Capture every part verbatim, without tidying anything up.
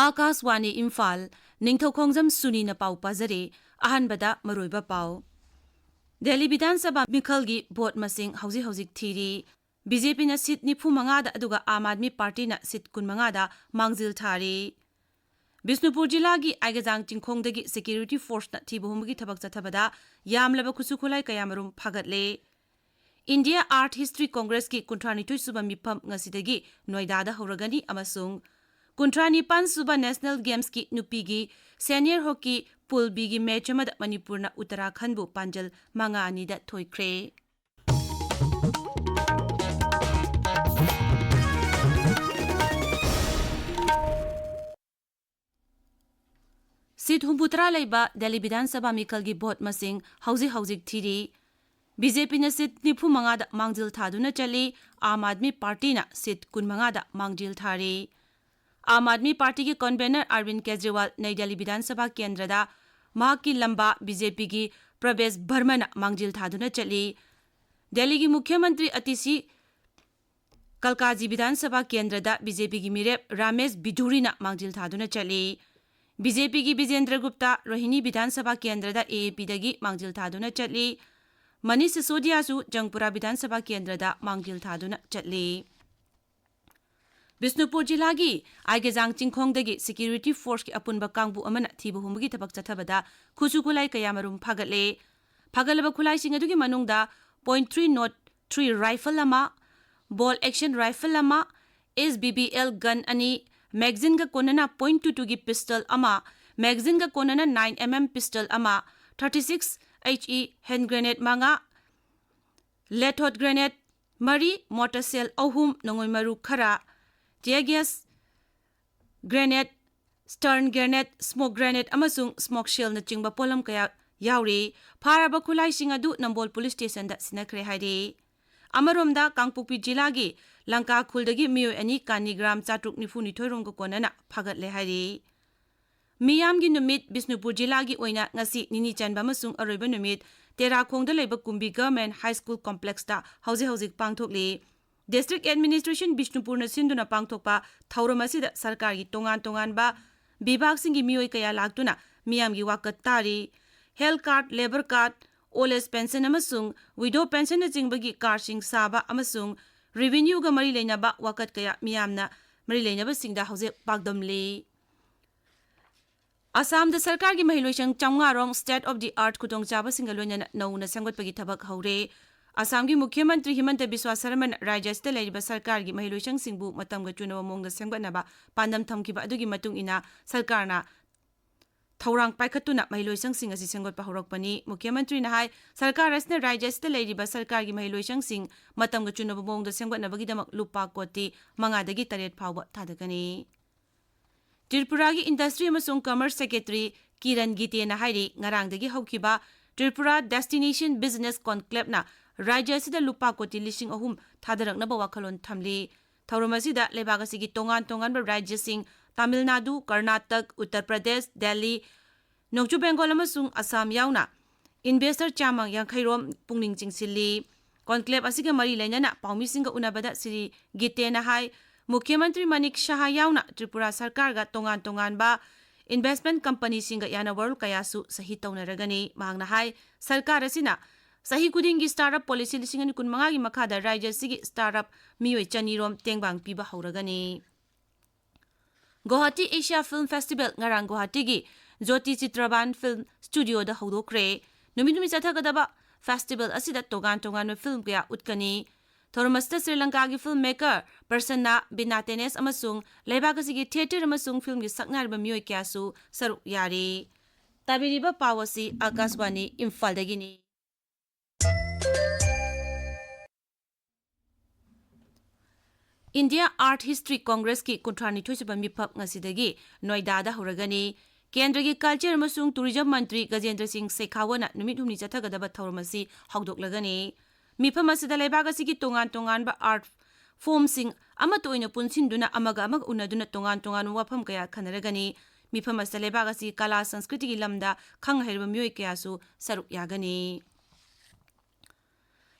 ꯑꯥꯀꯥꯁꯋꯥꯅꯤ ꯏꯝꯐꯥꯜ, ꯅꯤꯡꯊꯧꯈꯣꯡꯖꯝ ꯁꯨꯅꯤꯅ ꯄꯥꯎ ꯄꯥꯖꯔꯤ꯫ ꯑꯍꯥꯟꯕꯗ ꯃꯔꯨꯑꯣꯏꯕ ꯄꯥꯎ꯫ ꯗꯦꯜꯂꯤ ꯕꯤꯙꯥꯟ ꯁꯚꯥ ꯃꯤꯈꯜꯒꯤ ꯚꯣꯠ ꯃꯁꯤꯡ ꯍꯧꯖꯤꯛ ꯍꯧꯖꯤꯛ ꯊꯤꯔꯤ꯫ ꯕꯤ ꯖꯦ ꯄꯤꯅ ꯁꯤꯠ ꯅꯤꯐꯨ ꯃꯉꯥꯗ ꯑꯗꯨꯒ ꯑꯥꯝ ꯑꯥꯗꯃꯤ ꯄꯥꯔꯇꯤꯅ ꯁꯤꯠ ꯀꯨꯟ ꯃꯉꯥꯗ ꯃꯥꯡꯖꯤꯜ ꯊꯥꯔꯤ꯫ ꯕꯤꯁꯅꯨꯄꯨꯔ ꯖꯤꯂꯥꯒꯤ ꯑꯥꯏꯒꯖꯥꯡ ꯆꯤꯡꯈꯣꯡꯗꯒꯤ ꯁꯦꯀ꯭ꯌꯨꯔꯤꯇꯤ ꯐꯣꯔꯁꯅ ꯊꯤꯕ ꯍꯨꯝꯕꯒꯤ ꯊꯕꯛ ꯆꯠꯊꯕꯗ ꯌꯥꯝꯂꯕ ꯈꯨꯠꯁꯨ ꯈꯨꯠꯂꯥꯏ ꯀꯌꯥꯃꯔꯨꯝ ꯐꯥꯒꯠꯂꯦ꯫ ꯏꯟꯗꯤꯌꯥ ꯑꯥꯔꯠ ꯍꯤꯁꯇ꯭ꯔꯤ ꯀꯣꯡꯒ꯭ꯔꯦꯁꯀꯤ ꯀꯨꯟꯊ꯭ꯔꯥꯅꯤꯊꯣꯏ ꯁꯨꯕ ꯃꯤꯐꯝ ꯉꯁꯤꯗꯒꯤ ꯅꯣꯏꯗꯥꯗ ꯍꯧꯔꯒꯅꯤ ꯑꯃꯁꯨꯡ ꯀꯨꯟꯊ꯭ꯔꯥ ꯅꯤꯄꯥꯟ ꯁꯨꯕ ꯅꯦꯁꯅꯦꯜ ꯒꯦꯝꯁꯀꯤ ꯅꯨꯄꯤꯒꯤ ꯁꯦꯅꯤꯌꯔ ꯍꯣꯀꯤ ꯄꯨꯜ ꯕꯤꯒꯤ ꯃꯦꯆ ꯑꯃꯗ ꯃꯅꯤꯄꯨꯔꯅ ꯎꯠꯇꯔꯥꯈꯟꯕꯨ ꯄꯥꯟꯖꯜ ꯃꯉꯥ ꯑꯅꯤꯗ ꯊꯣꯏꯈ꯭ꯔꯦ꯫ ꯁꯤꯠ ꯍꯨꯝꯐꯨꯇꯔꯥ ꯂꯩꯕ ꯗꯦꯜꯂꯤ ꯕꯤꯙꯥꯟ ꯁꯚꯥ ꯃꯤꯈꯜꯒꯤ ꯚꯣꯠ ꯃꯁꯤꯡ ꯍꯧꯖꯤꯛ ꯍꯧꯖꯤꯛ ꯊꯤꯔꯤ꯫ ꯕꯤ ꯖꯦ ꯄꯤꯅ ꯁꯤꯠ ꯅꯤꯐꯨ ꯃꯉꯥꯗ ꯃꯥꯡꯖꯤꯜ ꯊꯥꯗꯨꯅ ꯆꯠꯂꯤ, ꯑꯥꯝ ꯑꯥꯗꯃꯤ ꯄꯥꯔꯇꯤꯅ ꯁꯤꯠ ꯀꯨꯟ ꯃꯉꯥꯗ ꯃꯥꯡꯖꯤꯜ ꯊꯥꯔꯤ꯫ ꯑꯥꯝ ꯑꯥꯗꯃꯤ ꯄꯥꯔꯇꯤꯒꯤ ꯀꯟꯚꯦꯅꯔ ꯑꯔꯕꯤꯟ ꯀꯦꯖ꯭ꯔꯤꯋꯥꯜ ꯅꯩ ꯗꯦꯜꯂꯤ ꯕꯤꯙꯥꯟ ꯁꯚꯥ ꯀꯦꯟꯗ꯭ꯔꯗ, ꯃꯍꯥꯛꯀꯤ ꯂꯝꯕꯥ ꯕꯤ ꯖꯦ ꯄꯤꯒꯤ ꯄ꯭ꯔꯕꯦꯁ ꯚꯔꯃꯅ ꯃꯥꯡꯖꯤꯜ ꯊꯥꯗꯨꯅ ꯆꯠꯂꯤ꯫ ꯗꯦꯜꯂꯤꯒꯤ ꯃꯨꯈ꯭ꯌ ꯃꯟꯇ꯭ꯔꯤ ꯑꯇꯤꯁꯤ ꯀꯜꯀꯥꯖꯤ ꯕꯤꯙꯥꯟ ꯁꯚꯥ ꯀꯦꯟꯗ꯭ꯔꯗ ꯕꯤ ꯖꯦ ꯄꯤꯒꯤ ꯃꯤꯔꯦꯞ ꯔꯥꯃꯦꯁ ꯕꯤꯙꯨꯔꯤꯅ ꯃꯥꯡꯖꯤꯜ ꯊꯥꯗꯨꯅ ꯆꯠꯂꯤ꯫ ꯕꯤ ꯖꯦ ꯄꯤꯒꯤ ꯕꯤꯖꯦꯟꯗ꯭ꯔ ꯒꯨꯞꯇꯥ ꯔꯣꯍꯤꯅꯤ ꯕꯤꯙꯥꯟ ꯁꯚꯥ ꯀꯦꯟꯗ꯭ꯔꯗ ꯑꯦ ꯑꯦ ꯄꯤꯗꯒꯤ ꯃꯥꯡꯖꯤꯜ ꯊꯥꯗꯨꯅ ꯆꯠꯂꯤ꯫ ꯃꯅꯤꯁ ꯁꯤꯁꯣꯗꯤꯌꯥꯁꯨ ꯖꯪꯄꯨꯔꯥ ꯕꯤꯙꯥꯟ ꯁꯚꯥ ꯀꯦꯟꯗ꯭ꯔꯗ ꯃꯥꯡꯖꯤꯜ ꯊꯥꯗꯨꯅ ꯆꯠꯂꯤ꯫ ꯕꯤꯁꯅꯨꯄꯨꯔ ꯖꯤꯂꯥꯒꯤ ꯑꯥꯏꯒꯦꯖꯥꯡ ꯆꯤꯡꯈꯣꯡꯗꯒꯤ ꯁꯦꯀ꯭ꯌꯨꯔꯤꯇꯤ ꯐꯣꯔꯁꯀꯤ ꯑꯄꯨꯟꯕ ꯀꯥꯡꯕꯨ ꯑꯃꯅ ꯊꯤꯕ ꯍꯨꯝꯕꯒꯤ ꯊꯕꯛ ꯆꯠꯊꯕꯗ ꯈꯨꯠꯁꯨ ꯈꯨꯠꯂꯥꯏ ꯀꯌꯥꯃꯔꯨꯝ ꯐꯥꯒꯠꯂꯦ꯫ ꯐꯥꯒꯠꯂꯕ ꯈꯨꯠꯂꯥꯏꯁꯤꯡ ꯑꯗꯨꯒꯤ ꯃꯅꯨꯡꯗ point three nought three rifle ꯑꯃ, ꯕꯣꯜ ꯑꯦꯛꯁꯟ ꯔꯥꯏꯐꯜ ꯑꯃ, S B B L gun ꯑꯅꯤ, ꯃꯦꯒꯖꯤꯟꯒ ꯀꯣꯟꯅꯅ ꯄꯣꯏꯟ ꯇꯨ ꯇꯨꯒꯤ ꯄꯤꯁꯇꯜ ꯑꯃ, ꯃꯦꯒꯖꯤꯟꯒ ꯀꯣꯟꯅꯅ ꯅꯥꯏꯟ ꯑꯦꯝ ꯑꯦꯝ ꯄꯤꯁꯇꯜ ꯑꯃ, thirty six H E hand grenade ꯃꯉꯥ, ꯂꯦꯊꯣꯠ ꯒ꯭ꯔꯦꯅꯦꯗ ꯃꯔꯤ, ꯃꯣꯔꯇꯔ ꯁꯦꯜ ꯑꯍꯨꯝ, ꯅꯣꯡꯃꯩ ꯃꯔꯨ ꯈꯔ, tear gas grenade, stun grenade, smoke grenade ꯑꯃꯁꯨꯡ ꯁ꯭ꯃꯣꯛ ꯁꯦꯜꯅꯆꯤꯡꯕ ꯄꯣꯠꯂꯝ ꯀꯌꯥ ꯌꯥꯎꯔꯤ꯫ ꯐꯥꯔꯕ ꯈꯨꯠꯂꯥꯏꯁꯤꯡ ꯑꯗꯨ ꯅꯝꯕꯣꯜ ꯄꯨꯂꯤꯁ ꯁ꯭ꯇꯦꯁꯟꯗ ꯁꯤꯟꯅꯈ꯭ꯔꯦ ꯍꯥꯏꯔꯤ꯫ ꯑꯃꯔꯣꯝꯗ, ꯀꯥꯡꯄꯣꯛꯄꯤ ꯖꯤꯂꯥꯒꯤ ꯂꯪꯀꯥ ꯈꯨꯜꯗꯒꯤ ꯃꯤꯑꯣꯏ ꯑꯅꯤ ꯀꯥꯅꯤ ꯒ꯭ꯔꯥꯝ ꯆꯥꯇ꯭ꯔꯨꯛ ꯅꯤꯐꯨ ꯅꯤꯊꯣꯏ ꯔꯣꯝꯒ ꯀꯣꯟꯅꯅ ꯐꯥꯒꯠꯂꯦ ꯍꯥꯏꯔꯤ꯫ ꯃꯤꯌꯥꯝꯒꯤ ꯅꯨꯃꯤꯠ ꯕꯤꯁꯅꯨꯄꯨꯔ ꯖꯤꯂꯥꯒꯤ ꯑꯣꯏꯅ ꯉꯁꯤ ꯅꯤꯅꯤ ꯆꯟꯕ ꯑꯃꯁꯨꯡ ꯑꯔꯣꯏꯕ ꯅꯨꯃꯤꯠ ꯇꯦꯔꯥꯈꯣꯡꯗ ꯂꯩꯕ ꯀꯨꯝꯕꯤ ꯒꯚꯔꯟꯃꯦꯟꯠ ꯍꯥꯏ ꯁ꯭ꯀꯨꯜ ꯀꯣꯝꯄ꯭ꯂꯦꯛꯁꯇ ꯍꯧꯖꯤꯛ ꯍꯧꯖꯤꯛ ꯄꯥꯡꯊꯣꯛꯂꯤ꯫ District Administration ꯕꯤꯁꯅꯨꯄꯨꯔꯅ ꯁꯤꯟꯗꯨꯅ ꯄꯥꯡꯊꯣꯛꯄ ꯊꯧꯔꯝ ꯑꯁꯤꯗ ꯁꯔꯀꯥꯔꯒꯤ ꯇꯣꯉꯥꯟ ꯇꯣꯉꯥꯟꯕ ꯕꯤꯚꯥꯒꯁꯤꯡꯒꯤ ꯃꯤꯑꯣꯏ ꯀꯌꯥ ꯂꯥꯛꯇꯨꯅ ꯃꯤꯌꯥꯝꯒꯤ ꯋꯥꯀꯠ ꯇꯥꯔꯤ꯫ Health card, labour card, old age pension ꯑꯃꯁꯨꯡ widow pensionꯅꯆꯤꯡꯕꯒꯤ cardꯁꯤꯡ ꯁꯥꯕ ꯑꯃꯁꯨꯡ revenueꯒ ꯃꯔꯤ ꯂꯩꯅꯕ ꯋꯥꯀꯠ ꯀꯌꯥ ꯃꯤꯌꯥꯝꯅ ꯃꯔꯤ ꯂꯩꯅꯕꯁꯤꯡꯗ ꯍꯧꯖꯤꯛ ꯄꯥꯎꯗꯝꯂꯤ꯫ ꯑꯁꯥꯝꯗ ꯁꯔꯀꯥꯔꯒꯤ ꯃꯍꯩꯂꯣꯏꯁꯪ ꯆꯥꯝꯃꯉꯥ ꯔꯣꯝ state of the art ꯈꯨꯗꯣꯡꯆꯥꯕꯁꯤꯡꯒ ꯂꯣꯏꯅꯅ ꯅꯧꯅ ꯁꯦꯝꯒꯠꯄꯒꯤ ꯊꯕꯛ ꯍꯧꯔꯦ꯫ ꯑꯁꯥꯝꯒꯤ ꯃꯨꯈ꯭ꯌ ꯃꯟꯇ꯭ꯔꯤ ꯍꯤꯃꯟꯇ ꯕꯤꯁ꯭ꯋꯥ ꯁꯔꯃꯅ ꯔꯥꯖ꯭ꯌ ꯑꯁꯤꯗ ꯂꯩꯔꯤꯕ ꯁꯔꯀꯥꯔꯒꯤ ꯃꯍꯩꯂꯣꯏꯁꯪꯁꯤꯡꯕꯨ ꯃꯇꯝꯒ ꯆꯨꯅꯕ ꯃꯑꯣꯡꯗ ꯁꯦꯝꯒꯠꯅꯕ ꯄꯥꯟꯗꯝ ꯊꯝꯈꯤꯕ ꯑꯗꯨꯒꯤ ꯃꯇꯨꯡ ꯏꯟꯅ ꯁꯔꯀꯥꯔꯅ ꯊꯧꯔꯥꯡ ꯄꯥꯏꯈꯠꯇꯨꯅ ꯃꯍꯩꯂꯣꯏꯁꯪꯁꯤꯡ ꯑꯁꯤ ꯁꯦꯝꯒꯠꯄ ꯍꯧꯔꯛꯄꯅꯤ꯫ ꯃꯨꯈ꯭ꯌ ꯃꯟꯇ꯭ꯔꯤꯅ ꯍꯥꯏ, ꯁꯔꯀꯥꯔ ꯑꯁꯤꯅ ꯔꯥꯖ꯭ꯌ ꯑꯁꯤꯗ ꯂꯩꯔꯤꯕ ꯁꯔꯀꯥꯔꯒꯤ ꯃꯍꯩꯂꯣꯏꯁꯪꯁꯤꯡ ꯃꯇꯝꯒ ꯆꯨꯅꯕ ꯃꯑꯣꯡꯗ ꯁꯦꯝꯒꯠꯅꯕꯒꯤꯗꯃꯛ ꯂꯨꯄꯥ ꯀꯣꯇꯤ ꯃꯉꯥꯗꯒꯤ ꯇꯔꯦꯠ ꯐꯥꯎꯕ ꯊꯥꯗꯒꯅꯤ꯫ ꯇ꯭ꯔꯤꯄꯨꯔꯥꯒꯤ Industry ꯑꯃꯁꯨꯡ Commerce Secretary ꯀꯤꯔꯟ ꯒꯤꯇꯦꯅ ꯍꯥꯏꯔꯤ, ꯉꯔꯥꯡꯗꯒꯤ ꯍꯧꯈꯤꯕ Tripura Destination Business Conclaveꯅ ꯔꯥꯖ꯭ꯌ ꯑꯁꯤꯗ ꯂꯨꯄꯥ ꯀꯣꯇꯤ ꯂꯤꯁꯤꯡ ꯑꯍꯨꯝ ꯊꯥꯗꯔꯛꯅꯕ ꯋꯥꯈꯜꯂꯣꯟ ꯊꯝꯂꯤ꯫ ꯊꯧꯔꯝ ꯑꯁꯤꯗ ꯂꯩꯕꯥꯛ ꯑꯁꯤꯒꯤ ꯇꯣꯉꯥꯟ ꯇꯣꯉꯥꯟꯕ ꯔꯥꯖ꯭ꯌꯁꯤꯡ, ꯇꯥꯃꯤꯜ ꯅꯥꯗꯨ, ꯀꯔꯅꯥꯇꯛ, ꯎꯠꯇꯔ ꯄ꯭ꯔꯗꯦꯁ, ꯗꯦꯜꯂꯤ, ꯅꯣꯡꯆꯨꯞ ꯕꯦꯡꯒꯣꯜ ꯑꯃꯁꯨꯡ ꯑꯁꯥꯝ ꯌꯥꯎꯅ investor ꯆꯥꯝꯃ ꯌꯥꯡꯈꯩ ꯔꯣꯝ ꯄꯨꯛꯅꯤꯡ ꯆꯤꯡꯁꯤꯜꯂꯤ꯫ Conclave ꯑꯁꯤꯒ ꯃꯔꯤ ꯂꯩꯅꯅ ꯄꯥꯎꯃꯤꯁꯤꯡꯒ ꯎꯅꯕꯗ ꯁ꯭ꯔꯤ ꯒꯤꯇꯦꯅ ꯍꯥꯏ, ꯃꯨꯈ꯭ꯌ ꯃꯟꯇ꯭ꯔꯤ ꯃꯅꯤꯛ ꯁꯍꯥ ꯌꯥꯎꯅ ꯇ꯭ꯔꯤꯄꯨꯔꯥ ꯁꯔꯀꯥꯔꯒ ꯇꯣꯉꯥꯟ ꯇꯣꯉꯥꯟꯕ investment companyꯁꯤꯡꯒ ꯌꯥꯅ ꯋꯥꯔꯣꯜ ꯀꯌꯥꯁꯨ ꯁꯍꯤ ꯇꯧꯅꯔꯒꯅꯤ꯫ ꯃꯍꯥꯛꯅ ꯍꯥꯏ, ꯁꯔꯀꯥꯔ ꯑꯁꯤꯅ ꯆꯍꯤ ꯈꯨꯗꯤꯡꯒꯤ startup policy ꯂꯤꯁꯤꯡ ꯑꯅꯤ ꯀꯨꯟꯃꯉꯥꯒꯤ ꯃꯈꯥꯗ ꯔꯥꯖ꯭ꯌ ꯑꯁꯤꯒꯤ startup ꯃꯤꯑꯣꯏ ꯆꯅꯤ ꯔꯣꯝ ꯇꯦꯡꯕꯥꯡ ꯄꯤꯕ ꯍꯧꯔꯒꯅꯤ꯫ ꯒꯨꯋꯥꯍꯥꯇꯤ Asia Film Festival ꯉꯔꯥꯡ ꯒꯨꯋꯥꯍꯥꯇꯤꯒꯤ ꯖꯣꯇꯤ ꯆꯤꯇ꯭ꯔꯕꯥꯟ Film Studioꯗ ꯍꯧꯗꯣꯛꯈ꯭ꯔꯦ꯫ ꯅꯨꯃꯤꯠ ꯍꯨꯝꯅꯤ ꯆꯠꯊꯒꯗꯕ festival ꯑꯁꯤꯗ ꯇꯣꯉꯥꯟ ꯇꯣꯉꯥꯟꯕ film ꯀꯌꯥ ꯎꯠꯀꯅꯤ꯫ ꯊꯧꯔꯝ ꯑꯁꯤꯗ ꯁ꯭ꯔꯤ ꯂꯪꯀꯥꯒꯤ film maker ꯄ꯭ꯔꯁꯟꯅ ꯕꯤꯅꯥ ꯇꯦꯅꯦꯁ ꯑꯃꯁꯨꯡ ꯂꯩꯕꯥꯛ ꯑꯁꯤꯒꯤ theatre ꯑꯃꯁꯨꯡ filmꯒꯤ ꯁꯛꯅꯥꯏꯔꯕ ꯃꯤꯑꯣꯏ ꯀꯌꯥꯁꯨ ꯁꯔꯨꯛ ꯌꯥꯔꯤ꯫ ꯇꯥꯕꯤꯔꯤꯕ ꯄꯥꯎ ꯑꯁꯤ ꯑꯀꯥꯁꯕꯥꯅꯤ ꯏꯝꯐꯥꯜꯗꯒꯤꯅꯤ꯫ India Art History Congressꯀꯤ ꯀꯨꯟꯊ꯭ꯔꯥ ꯅꯤꯊꯣꯏ ꯁꯨꯕ ꯃꯤꯐꯝ ꯉꯁꯤꯗꯒꯤ ꯅꯣꯏꯗꯥꯗ ꯍꯧꯔꯒꯅꯤ꯫ ꯀꯦꯟꯗ꯭ꯔꯒꯤ Culture ꯑꯃꯁꯨꯡ Tourism ꯃꯟꯇ꯭ꯔꯤ ꯒꯖꯦꯟꯗ꯭ꯔ ꯁꯤꯡ ꯁꯦꯈꯥꯋꯠꯅ ꯅꯨꯃꯤꯠ ꯍꯨꯝꯅꯤ ꯆꯠꯊꯒꯗꯕ ꯊꯧꯔꯝ ꯑꯁꯤ ꯍꯧꯗꯣꯛꯂꯒꯅꯤ꯫ ꯃꯤꯐꯝ ꯑꯁꯤꯗ ꯂꯩꯕꯥꯛ ꯑꯁꯤꯒꯤ ꯇꯣꯉꯥꯟ ꯇꯣꯉꯥꯟꯕ art formꯁꯤꯡ ꯑꯃꯠꯇ ꯑꯣꯏꯅ ꯄꯨꯟꯁꯤꯟꯗꯨꯅ ꯑꯃꯒ ꯑꯃꯒ ꯎꯅꯗꯨꯅ ꯇꯣꯉꯥꯟ ꯇꯣꯉꯥꯟꯕ ꯋꯥꯐꯝ ꯀꯌꯥ ꯈꯟꯅꯔꯒꯅꯤ꯫ ꯃꯤꯐꯝ ꯑꯁꯤꯗ ꯂꯩꯕꯥꯛ ꯑꯁꯤꯒꯤ ꯀꯂꯥ ꯁꯪꯁꯀ꯭ꯔꯤꯇꯤꯒꯤ ꯂꯝꯗ ꯈꯪ ꯍꯩꯔꯕ ꯃꯤꯑꯣꯏ ꯀꯌꯥꯁꯨ ꯁꯔꯨꯛ ꯌꯥꯒꯅꯤ꯫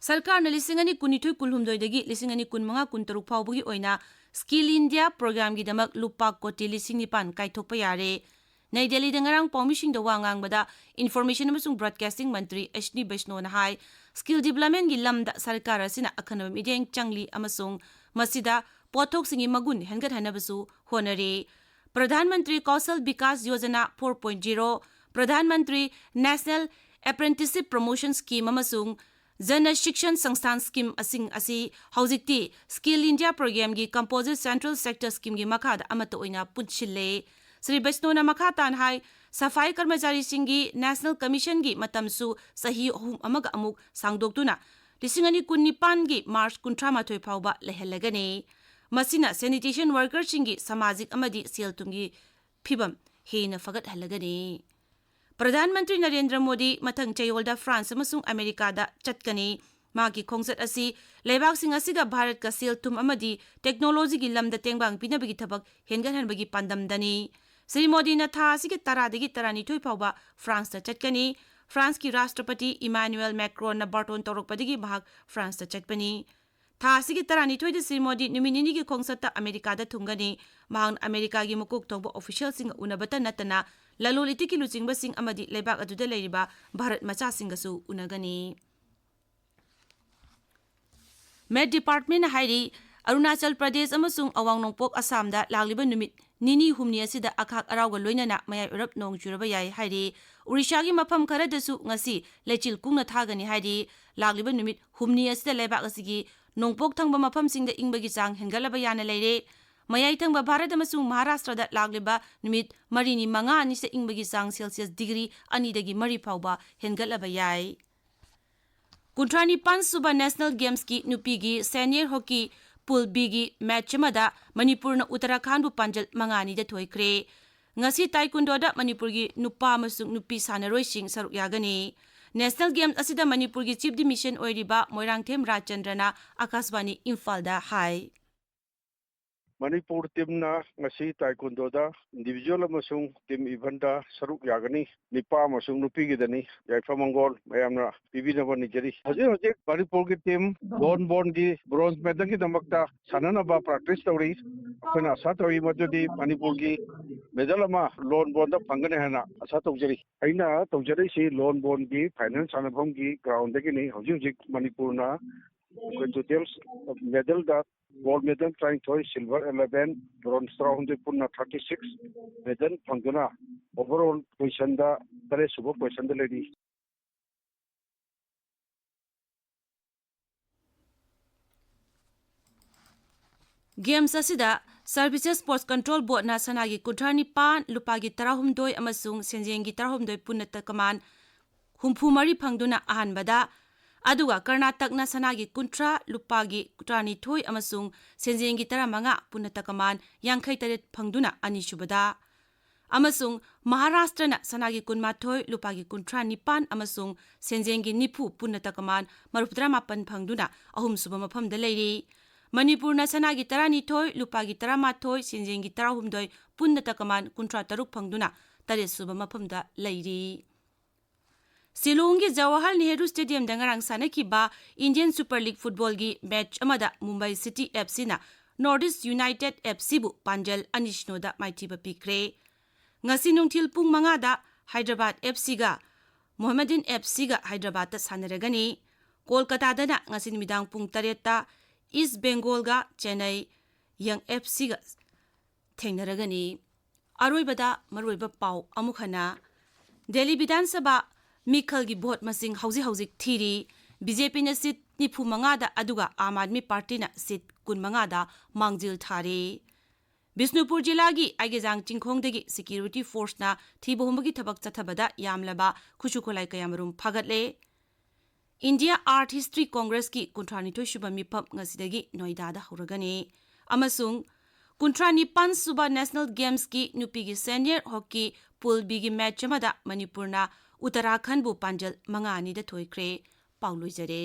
ꯁꯔꯀꯥꯔꯅ ꯂꯤꯁꯤꯡ ꯑꯅꯤ ꯀꯨꯟꯅꯤꯊꯣꯏ ꯀꯨꯟꯍꯨꯝꯗꯣꯏꯗꯒꯤ ꯂꯤꯁꯤꯡ ꯑꯅꯤ ꯀꯨꯟꯃꯉꯥ ꯀꯨꯟꯇꯔꯨꯛ ꯐꯥꯎꯕꯒꯤ ꯑꯣꯏꯅ Skill India programꯒꯤꯗꯃꯛ ꯂꯨꯄꯥ ꯀꯣꯇꯤ ꯂꯤꯁꯤꯡ ꯅꯤꯄꯥꯟ ꯀꯥꯏꯊꯣꯛꯄ ꯌꯥꯔꯦ꯫ ꯅꯩ ꯗꯦꯜꯂꯤꯗ ꯉꯔꯥꯡ ꯄꯥꯎꯃꯤꯁꯤꯡꯗ ꯋꯥ ꯉꯥꯡꯕꯗ Information ꯑꯃꯁꯨꯡ Broadcasting ꯃꯟꯇ꯭ꯔꯤ ꯑꯁ꯭ꯅꯤ ꯕꯩꯁꯅꯣꯅ ꯍꯥꯏ, Skill Developmentꯒꯤ ꯂꯝꯗ ꯁꯔꯀꯥꯔ ꯑꯁꯤꯅ ꯑꯈꯟꯅꯕ ꯃꯤꯠꯌꯦꯡ ꯆꯪꯂꯤ ꯑꯃꯁꯨꯡ ꯃꯁꯤꯗ ꯄꯣꯠꯊꯣꯛꯁꯤꯡꯒꯤ ꯃꯒꯨꯟ ꯍꯦꯟꯒꯠꯍꯟꯅꯕꯁꯨ ꯍꯣꯠꯅꯔꯤ꯫ Pradhan Mantri Kaushal Vikas Yojana four point zero, Pradhan Mantri National Apprenticeship Promotion Scheme ꯑꯃꯁꯨꯡ ꯖꯅ ꯁꯤꯛꯁꯟ ꯁꯪꯁꯊꯥꯟ Scheme ꯑꯁꯤꯡ ꯑꯁꯤ ꯍꯧꯖꯤꯛꯇꯤ Skill India programꯒꯤ Composite Central Sector Schemeꯒꯤ ꯃꯈꯥꯗ ꯑꯃꯠꯇ ꯑꯣꯏꯅ ꯄꯨꯟꯁꯤꯜꯂꯦ꯫ ꯁ꯭ꯔꯤ ꯕꯩꯁꯅꯣꯅ ꯃꯈꯥ ꯇꯥꯅ ꯍꯥꯏ, ꯁꯐꯥꯏ ꯀꯔꯃꯆꯥꯔꯤꯁꯤꯡꯒꯤ National Commissionꯒꯤ ꯃꯇꯝꯁꯨ ꯆꯍꯤ ꯑꯍꯨꯝ ꯑꯃꯒ ꯑꯃꯨꯛ ꯁꯥꯡꯗꯣꯛꯇꯨꯅ ꯂꯤꯁꯤꯡ ꯑꯅꯤ ꯀꯨꯟꯅꯤꯄꯥꯟꯒꯤ March ꯀꯨꯟꯊ꯭ꯔꯥ ꯃꯥꯊꯣꯏ ꯐꯥꯎꯕ ꯂꯩꯍꯜꯂꯒꯅꯤ꯫ ꯃꯁꯤꯅ sanitation workerꯁꯤꯡꯒꯤ ꯁꯃꯥꯖꯤꯛ ꯑꯃꯗꯤ ꯁꯦꯜ ꯊꯨꯝꯒꯤ ꯐꯤꯕꯝ ꯍꯦꯟꯅ ꯐꯒꯠꯍꯜꯂꯒꯅꯤ꯫ ꯄ꯭ꯔꯙꯥꯟ ꯃꯟꯇ꯭ꯔꯤ ꯅꯔꯦꯟꯗ꯭ꯔ ꯃꯣꯗꯤ ꯃꯊꯪ ꯆꯌꯣꯜꯗ ꯐ꯭ꯔꯥꯟꯁ ꯑꯃꯁꯨꯡ ꯑꯃꯦꯔꯤꯀꯥꯗ ꯆꯠꯀꯅꯤ꯫ ꯃꯍꯥꯛꯀꯤ ꯈꯣꯡꯆꯠ ꯑꯁꯤ ꯂꯩꯕꯥꯛꯁꯤꯡ ꯑꯁꯤꯒ ꯚꯥꯔꯠꯀ ꯁꯦꯜ ꯊꯨꯝ ꯑꯃꯗꯤ ꯇꯦꯛꯅꯣꯂꯣꯖꯤꯒꯤ ꯂꯝꯗ ꯇꯦꯡꯕꯥꯡ ꯄꯤꯅꯕꯒꯤ ꯊꯕꯛ ꯍꯦꯟꯒꯠꯍꯟꯕꯒꯤ ꯄꯥꯟꯗꯝꯗꯅꯤ꯫ ꯁ꯭ꯔꯤ ꯃꯣꯗꯤꯅ ꯊꯥ ꯑꯁꯤꯒꯤ ꯇꯔꯥꯗꯒꯤ ꯇꯔꯥꯅꯤꯊꯣꯏ ꯐꯥꯎꯕ ꯐ꯭ꯔꯥꯟꯁꯇ ꯆꯠꯀꯅꯤ꯫ ꯐ꯭ꯔꯥꯟꯁꯀꯤ ꯔꯥꯁꯇ꯭ꯔꯄꯇꯤ ꯏꯃꯥꯅꯨꯑꯦꯜ ꯃꯦꯀ꯭ꯔꯣꯟꯅ ꯕꯥꯔꯇꯣꯟ ꯇꯧꯔꯛꯄꯗꯒꯤ ꯃꯍꯥꯛ ꯐ꯭ꯔꯥꯟꯁꯇ ꯆꯠꯄꯅꯤ꯫ ꯊꯥ ꯑꯁꯤꯒꯤ ꯇꯔꯥꯅꯤꯊꯣꯏꯗ ꯁ꯭ꯔꯤ ꯃꯣꯗꯤ ꯅꯨꯃꯤꯠ ꯅꯤꯅꯤꯒꯤ ꯈꯣꯡꯆꯠꯇ ꯑꯃꯦꯔꯤꯀꯥꯗ ꯊꯨꯡꯒꯅꯤ꯫ ꯃꯍꯥꯛꯅ ꯑꯃꯦꯔꯤꯀꯥꯒꯤ ꯃꯀꯣꯛ ꯊꯣꯡꯕ ꯑꯣꯐꯤꯁꯤꯌꯦꯜꯁꯤꯡꯒ ꯎꯅꯕꯇ ꯅꯠꯇꯅ ꯂꯂꯣꯟ ꯏꯇꯤꯛꯀꯤ ꯂꯨꯆꯤꯡꯕꯁꯤꯡ ꯑꯃꯗꯤ ꯂꯩꯕꯥꯛ ꯑꯗꯨꯗ ꯂꯩꯔꯤꯕ ꯚꯥꯔꯠ ꯃꯆꯥꯁꯤꯡꯒꯁꯨ ꯎꯅꯒꯅꯤ꯫ ꯃꯦꯠ ꯗꯤꯄꯥꯔꯠꯃꯦꯟꯅ ꯍꯥꯏꯔꯤ, ꯑꯔꯨꯅꯥꯆꯜ ꯄ꯭ꯔꯗꯦꯁ ꯑꯃꯁꯨꯡ ꯑꯋꯥꯡ ꯅꯣꯡꯄꯣꯛ ꯑꯁꯥꯝꯗ ꯂꯥꯛꯂꯤꯕ ꯅꯨꯃꯤꯠ ꯅꯤꯅꯤ ꯍꯨꯝꯅꯤ ꯑꯁꯤꯗ ꯑꯈꯥꯛ ꯑꯔꯥꯎꯒ ꯂꯣꯏꯅꯅ ꯃꯌꯥꯏ ꯑꯣꯏꯔꯞ ꯅꯣꯡ ꯆꯨꯔꯕ ꯌꯥꯏ ꯍꯥꯏꯔꯤ꯫ ꯎꯔꯤꯁꯥꯒꯤ ꯃꯐꯝ ꯈꯔꯗꯁꯨ ꯉꯁꯤ ꯂꯩꯆꯤꯜ ꯀꯨꯡꯅ ꯊꯥꯒꯅꯤ ꯍꯥꯏꯔꯤ꯫ ꯂꯥꯛꯂꯤꯕ ꯅꯨꯃꯤꯠ ꯍꯨꯝꯅꯤ ꯑꯁꯤꯗ ꯂꯩꯕꯥꯛ ꯑꯁꯤꯒꯤ ꯅꯣꯡꯄꯣꯛ ꯊꯪꯕ ꯃꯐꯝꯁꯤꯡꯗ ꯏꯪꯕꯒꯤ ꯆꯥꯡ ꯍꯦꯟꯒꯠꯂꯕ ꯌꯥꯅ ꯂꯩꯔꯦ꯫ ꯃꯌꯥꯏ ꯊꯪꯕ ꯚꯥꯔꯠ ꯑꯃꯁꯨꯡ ꯃꯍꯥꯔꯥꯁꯇ꯭ꯔꯗ ꯂꯥꯛꯂꯤꯕ ꯅꯨꯃꯤꯠ ꯃꯔꯤꯅꯤ ꯃꯉꯥꯅꯤꯁꯤꯗ ꯏꯪꯕꯒꯤ ꯆꯥꯡ ꯁꯦꯜꯁꯤꯌꯁ ꯗꯤꯒ꯭ꯔꯤ ꯑꯅꯤꯗꯒꯤ ꯃꯔꯤ ꯐꯥꯎꯕ ꯍꯦꯟꯒꯠꯂꯕ ꯌꯥꯏ꯫ ꯀꯨꯟꯊ꯭ꯔꯥ ꯅꯤꯄꯥꯟ ꯁꯨꯕ National Gamesꯀꯤ ꯅꯨꯄꯤꯒꯤ senior hockey Pool Bꯒꯤ ꯃꯦꯠꯆ ꯑꯃꯗ ꯃꯅꯤꯄꯨꯔꯅ ꯎꯠꯇꯔꯥꯈꯥꯟꯕꯨ ꯄꯥꯟꯖꯜ ꯃꯉꯥꯅꯤꯗ ꯊꯣꯏꯈ꯭ꯔꯦ꯫ ꯉꯁꯤ ꯇꯥꯏꯀꯨꯟꯗꯣꯗ ꯃꯅꯤꯄꯨꯔꯒꯤ ꯅꯨꯄꯥ ꯑꯃꯁꯨꯡ ꯅꯨꯄꯤ ꯁꯥꯟꯅꯔꯣꯏꯁꯤꯡ ꯁꯔꯨꯛ ꯌꯥꯒꯅꯤ꯫ National Games ꯑꯁꯤꯗ ꯃꯅꯤꯄꯨꯔꯒꯤ Chief de Mission ꯑꯣꯏꯔꯤꯕ ꯃꯣꯏꯔꯥꯡꯊꯦꯝ ꯔꯥꯖꯆꯟꯗ꯭ꯔꯅ ꯑꯀꯥꯁꯕꯥꯅꯤ ꯏꯝꯐꯥꯜꯗ ꯍꯥꯏ꯫ ꯃꯅꯤꯄꯨꯔ ꯇꯤꯝꯅ ꯉꯁꯤ ꯇꯥꯏꯀꯨꯟꯗꯣꯗ ꯏꯟꯗꯤꯚꯤꯖꯨꯋꯦꯜ ꯑꯃꯁꯨꯡ ꯇꯤꯝ ꯏꯚꯦꯟꯗ ꯁꯔꯨꯛ ꯌꯥꯒꯅꯤ꯫ ꯅꯤꯄꯥ ꯑꯃꯁꯨꯡ ꯅꯨꯄꯤꯒꯤꯗꯅꯤ꯫ ꯌꯥꯏꯐ ꯃꯪꯒꯣꯜ ꯃꯌꯥꯝꯅ ꯄꯤꯕꯤꯅꯕ ꯅꯤꯖꯔꯤ꯫ ꯍꯧꯖꯤꯛ ꯍꯧꯖꯤꯛ ꯃꯅꯤꯄꯨꯔꯒꯤ ꯇꯤꯝ ꯂꯣꯟ ꯕꯣꯟꯒꯤ ꯕ꯭ꯔꯣꯟꯖ ꯃꯦꯗꯜꯒꯤꯗꯃꯛꯇ ꯁꯥꯟꯅꯅꯕ ꯄ꯭ꯔꯥꯛꯇꯤꯁ ꯇꯧꯔꯤ꯫ ꯑꯩꯈꯣꯏꯅ ꯑꯁꯥ ꯇꯧꯔꯤ ꯃꯗꯨꯗꯤ ꯃꯅꯤꯄꯨꯔꯒꯤ ꯃꯦꯗꯜ ꯑꯃ ꯂꯣꯟ ꯕꯣꯟꯗ ꯐꯪꯒꯅꯤ ꯍꯥꯏꯅ ꯑꯁꯥ ꯇꯧꯖꯔꯤ꯫ ꯑꯩꯅ ꯇꯧꯖꯔꯛꯏꯁꯤ ꯂꯣꯟ ꯕꯣꯟꯒꯤ ꯐꯥꯏꯅꯦꯜ ꯁꯥꯟꯅꯐꯝꯒꯤ ꯒ꯭ꯔꯥꯎꯟꯗꯒꯤꯅꯤ꯫ ꯍꯧꯖꯤꯛ ꯍꯧꯖꯤꯛ ꯃꯅꯤꯄꯨꯔꯅ ꯑꯩꯈꯣꯏ ꯇꯣꯇꯦꯜ ꯃꯦꯗꯜꯗ ꯒꯣꯜ ꯃꯦꯗꯜ ꯇꯔꯥꯅꯤꯊꯣꯏ, ꯁꯤꯜꯚꯔ ꯑꯦꯂꯦꯚꯦꯟ, ꯕ꯭ꯔꯣꯟꯖ ꯇꯔꯥꯍꯨꯝꯗꯣꯏ, ꯄꯨꯟꯅ ꯊꯥꯔꯇꯤ ꯁꯤꯛꯁ ꯃꯦꯗꯜ ꯐꯪꯗꯨꯅ ꯑꯣꯚꯔꯑꯣꯜ ꯄꯣꯖꯤꯁꯟꯗ ꯇꯔꯦꯠ ꯁꯨꯕ ꯄꯣꯖꯤꯁꯟꯗ ꯂꯩꯔꯤ꯫ ꯒꯦꯝꯁ ꯑꯁꯤꯗ ꯁꯔꯚꯤꯁꯦꯁ ꯁ꯭ꯄꯣꯔꯠꯁ ꯀꯟꯇ꯭ꯔꯣꯜ ꯕꯣꯔꯗꯅ ꯁꯅꯥꯒꯤ ꯀꯨꯟꯊ꯭ꯔꯥ ꯅꯤꯄꯥꯟ, ꯂꯨꯄꯥꯒꯤ ꯇꯔꯥꯍꯨꯝꯗꯣꯏ ꯑꯃꯁꯨꯡ ꯁꯦꯟꯖꯦꯡꯒꯤ ꯇꯔꯥꯍꯨꯝꯗꯣꯏ, ꯄꯨꯟꯅ ꯇꯀꯃꯥꯟ ꯍꯨꯝꯐꯨ ꯃꯔꯤ ꯐꯪꯗꯨꯅ ꯑꯍꯥꯟꯕꯗ, ꯑꯗꯨꯒ ꯀꯔꯅꯥꯇꯛꯅ ꯁꯅꯥꯒꯤ ꯀꯨꯟꯊ꯭ꯔꯥ, ꯂꯨꯄꯥꯒꯤ ꯇꯔꯥꯅꯤꯊꯣꯏ ꯑꯃꯁꯨꯡ ꯁꯦꯟꯖꯦꯡꯒꯤ ꯇꯔꯥꯃꯉꯥ, ꯄꯨꯟꯅ ꯇꯀꯃꯥꯟ ꯌꯥꯡꯈꯩ ꯇꯔꯦꯠ ꯐꯪꯗꯨꯅ ꯑꯅꯤꯁꯨꯕꯗ, ꯑꯃꯁꯨꯡ ꯃꯍꯥꯔꯥꯁꯇ꯭ꯔꯅ ꯁꯅꯥꯒꯤ ꯀꯨꯟꯃꯥꯊꯣꯏ, ꯂꯨꯄꯥꯒꯤ ꯀꯨꯟꯊ꯭ꯔꯥ ꯅꯤꯄꯥꯟ ꯑꯃꯁꯨꯡ ꯁꯦꯟꯖꯦꯡꯒꯤ ꯅꯤꯐꯨ, ꯄꯨꯟꯅ ꯇꯀꯃꯥꯟ ꯃꯔꯤꯐꯨ ꯇꯔꯥꯃꯥꯄꯟ ꯐꯪꯗꯨꯅ ꯑꯍꯨꯝꯁꯨꯕ ꯃꯐꯝꯗ ꯂꯩꯔꯤ꯫ ꯃꯅꯤꯄꯨꯔꯅ ꯁꯅꯥꯒꯤ ꯇꯔꯥꯅꯤꯊꯣꯏ, ꯂꯨꯄꯥꯒꯤ ꯇꯔꯥꯃꯥꯊꯣꯏ, ꯁꯦꯟꯖꯦꯡꯒꯤ ꯇꯔꯥꯍꯨꯝꯗꯣꯏ, ꯄꯨꯟꯅ ꯇꯀꯃꯥꯟ ꯀꯨꯟꯊ꯭ꯔꯥ ꯇꯔꯨꯛ ꯐꯪꯗꯨꯅ ꯇꯔꯦꯠꯁꯨꯕ ꯃꯐꯝꯗ ꯂꯩꯔꯤ꯫ ꯁꯤꯂꯣꯡꯒꯤ ꯖꯋꯥꯍꯔ ꯅꯦꯍꯔꯨ ꯁ꯭ꯇꯦꯗꯤꯌꯝꯗ ꯉꯔꯥꯡ ꯁꯥꯟꯅꯈꯤꯕ ꯏꯟꯗꯤꯌꯟ ꯁꯨꯄꯔ ꯂꯤꯒ ꯐꯨꯠꯕꯣꯜꯒꯤ ꯃꯦꯆ ꯑꯃꯗ ꯃꯨꯝꯕꯥꯏ ꯁꯤꯇꯤ ꯑꯦꯐ ꯁꯤꯅ ꯅꯣꯔꯠ ꯏꯁ ꯌꯨꯅꯥꯏꯇꯦꯗ ꯑꯦꯐ ꯁꯤꯕꯨ ꯄꯥꯟꯖꯜ ꯑꯅꯤ ꯁꯤꯅꯣꯗ ꯃꯥꯏꯊꯤꯕ ꯄꯤꯈ꯭ꯔꯦ꯫ ꯉꯁꯤ ꯅꯨꯡꯊꯤꯜ ꯄꯨꯡ ꯃꯉꯥꯗ ꯍꯥꯏꯗ꯭ꯔꯕꯥꯗ ꯑꯦꯐ ꯁꯤꯒ ꯃꯣꯍꯝꯃꯗꯤꯟ ꯑꯦꯐ ꯁꯤꯒ ꯍꯥꯏꯗ꯭ꯔꯕꯥꯗꯇ ꯁꯥꯟꯅꯔꯒꯅꯤ꯫ ꯀꯣꯜꯀꯇꯥꯗꯅ ꯉꯁꯤ ꯅꯨꯃꯤꯗꯥꯡ ꯄꯨꯡ ꯇꯔꯦꯠꯇ ꯏꯁ ꯕꯦꯡꯒꯣꯜꯒ ꯆꯦꯟꯅꯩ ꯌꯪ ꯑꯦꯐ ꯁꯤꯒ ꯊꯦꯡꯅꯔꯒꯅꯤ꯫ ꯑꯔꯣꯏꯕꯗ ꯃꯔꯨꯑꯣꯏꯕ ꯄꯥꯎ ꯑꯃꯨꯛ ꯍꯟꯅ꯫ ꯗꯦꯜꯂꯤ ꯕꯤꯙꯥꯟ ꯁꯚꯥ ꯃꯤꯈꯜꯒꯤ ꯚꯣꯠ ꯃꯁꯤꯡ ꯍꯧꯖꯤꯛ ꯍꯧꯖꯤꯛ ꯊꯤꯔꯤ꯫ ꯕꯤ ꯖꯦ ꯄꯤꯅ ꯁꯤꯠ ꯅꯤꯐꯨ ꯃꯉꯥꯗ, ꯑꯗꯨꯒ ꯑꯥꯝ ꯑꯥꯗꯃꯤ ꯄꯥꯔꯇꯤꯅ ꯁꯤꯠ ꯀꯨꯟ ꯃꯉꯥꯗ ꯃꯥꯡꯖꯤꯜ ꯊꯥꯔꯦ꯫ ꯕꯤꯁꯅꯨꯄꯨꯔ ꯖꯤꯂꯥꯒꯤ ꯑꯥꯏꯒꯦꯖꯥꯡ ꯆꯤꯡꯈꯣꯡꯗꯒꯤ ꯁꯦꯀ꯭ꯌꯨꯔꯤꯇꯤ ꯐꯣꯔꯁꯅ ꯊꯤꯕ ꯍꯨꯝꯕꯒꯤ ꯊꯕꯛ ꯆꯠꯊꯕꯗ ꯌꯥꯝꯂꯕ ꯈꯨꯠꯁꯨ ꯈꯨꯠꯂꯥꯏ ꯀꯌꯥꯃꯔꯨꯝ ꯐꯥꯒꯠꯂꯦ꯫ ꯏꯟꯗꯤꯌꯥ ꯑꯥꯔꯠ ꯍꯤꯁꯇ꯭ꯔꯤ ꯀꯣꯡꯒ꯭ꯔꯦꯁꯀꯤ ꯀꯨꯟꯊ꯭ꯔꯥꯅꯤꯊꯣꯏ ꯁꯨꯕ ꯃꯤꯐꯝ ꯉꯁꯤꯗꯒꯤ ꯅꯣꯏꯗꯥꯗ ꯍꯧꯔꯒꯅꯤ꯫ ꯑꯃꯁꯨꯡ ꯀꯨꯟꯊ꯭ꯔꯥ ꯅꯤꯄꯥꯟ ꯁꯨꯕ ꯅꯦꯁꯅꯦꯜ ꯒꯦꯝꯁꯀꯤ ꯅꯨꯄꯤꯒꯤ ꯁꯦꯅꯤꯌꯔ ꯍꯣꯀꯤ ꯄꯨꯜ ꯕꯤꯒꯤ ꯃꯦꯆ ꯑꯃꯗ ꯃꯅꯤꯄꯨꯔꯅ ꯎꯠꯇꯔꯥꯈꯟꯕꯨ ꯄꯥꯟꯖꯜ ꯃꯉꯥ ꯑꯅꯤꯗ ꯊꯣꯏꯈ꯭ꯔꯦ꯫ ꯄꯥꯎ ꯂꯣꯏꯖꯔꯦ꯫